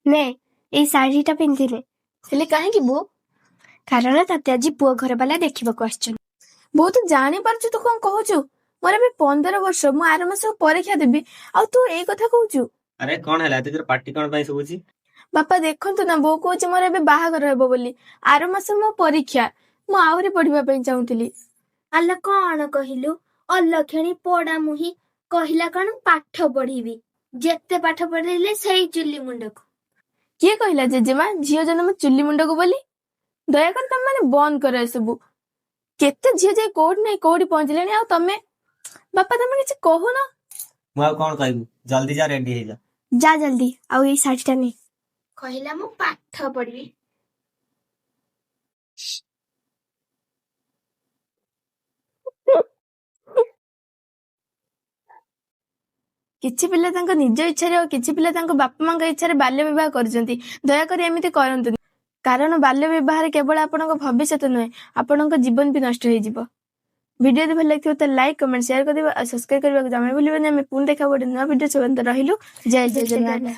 ନେ, ଏଇ ଶାଢୀଟା ପିନ୍ଧିଲେ। ହେଲେ କାହିଁକି ବୋଉ? କାରଣ ତତେ ଆଜି ପୁଅ ଘର ବାଲା ଦେଖିବାକୁ ଆସିଛନ୍ତି। ବୋଉ, ତୁ ଜାଣିପାରୁଛୁ ତୁ କଣ କହୁଛୁ? ମୋର ଏବେ 15 ବର୍ଷ, ମୁଁ ଆର ମାସ ପରୀକ୍ଷା ଦେବି ଆଉ ତୁ ଏଇ କଥା କହୁଛୁ। ଆରେ, କଣ ହେଲା? ଏତେ ଜୋର ପାଟି କଣ ପାଇଁ ଶୁଭୁଛି? ବାପା, ଦେଖନ୍ତୁ ନା, ବୋଉ କହୁଛି ମୋର ଏବେ ବାହାଘର ହେବ ବୋଲି। ଆର ମାସ ମୋ ପରୀକ୍ଷା, ମୁଁ ଆହୁରି ପଢିବା ପାଇଁ ଚାହୁଁଥିଲି। ଆଲୋ, କଣ କହିଲୁ? ଅଲକ୍ଷଣୀ ପୋଡା ମୁହିଁ କହିଲା କଣ ପାଠ ପଢିବି। ଯେତେ ପାଠ ପଢିଲେ ସେଇ ଚୁଲି ମୁଣ୍ଡକୁ। କିଏ କହିଲା ଜେଜେମା, ଝିଅ ଜନ୍ମ ଚୁଲି ମୁଣ୍ଡକୁ ବୋଲି? ଦୟାକରି ତମେ ମାନେ ବନ୍ଦ କର ଏସବୁ। କେତେ ଝିଅ ଯାଇ କୋଉଠି ନାଇଁ କୋଉଠି ପହଞ୍ଚିଲେଣି ଆଉ ତମେ, ବାପା, ତମେ କିଛି କହୁନ। ମୁଁ ଆଉ କଣ କହିବି? ଜଲ୍ଦି ଯା, ରେଡି ହେଇଯା। ଯା ଜଲ୍ଦି, ଆଉ ଏଇ ଶାଢୀଟା ନେ। କହିଲା ମୁଁ ପାଠ ପଢିବି। କିଛି ପିଲା ତାଙ୍କ ନିଜ ଇଚ୍ଛାରେ ଆଉ କିଛି ପିଲା ତାଙ୍କ ବାପା ମାଙ୍କ ଇଚ୍ଛାରେ ବାଲ୍ୟ ବିବାହ କରୁଛନ୍ତି। ଦୟାକରି ଏମିତି କରନ୍ତୁନି, କାରଣ ବାଲ୍ୟ ବିବାହରେ କେବଳ ଆପଣଙ୍କ ଭବିଷ୍ୟତ ନୁହେଁ, ଆପଣଙ୍କ ଜୀବନ ବି ନଷ୍ଟ ହେଇଯିବ। ଭିଡିଓ ଯଦି ଭଲ ଲାଗିଥିବ ତ ଲାଇକ୍, କମେଣ୍ଟ, ସେୟାର କରିଦେବ ଆଉ ସବସ୍କ୍ରାଇବ କରିବାକୁ ଜମା ଭୁଲିବେନି। ଆମେ ପୁଣି ଦେଖା ଗୋଟେ ନୂଆ ଭିଡିଓ। ରହିଲୁ, ଜୟ ଜୟ ଜଗନ୍ନାଥ।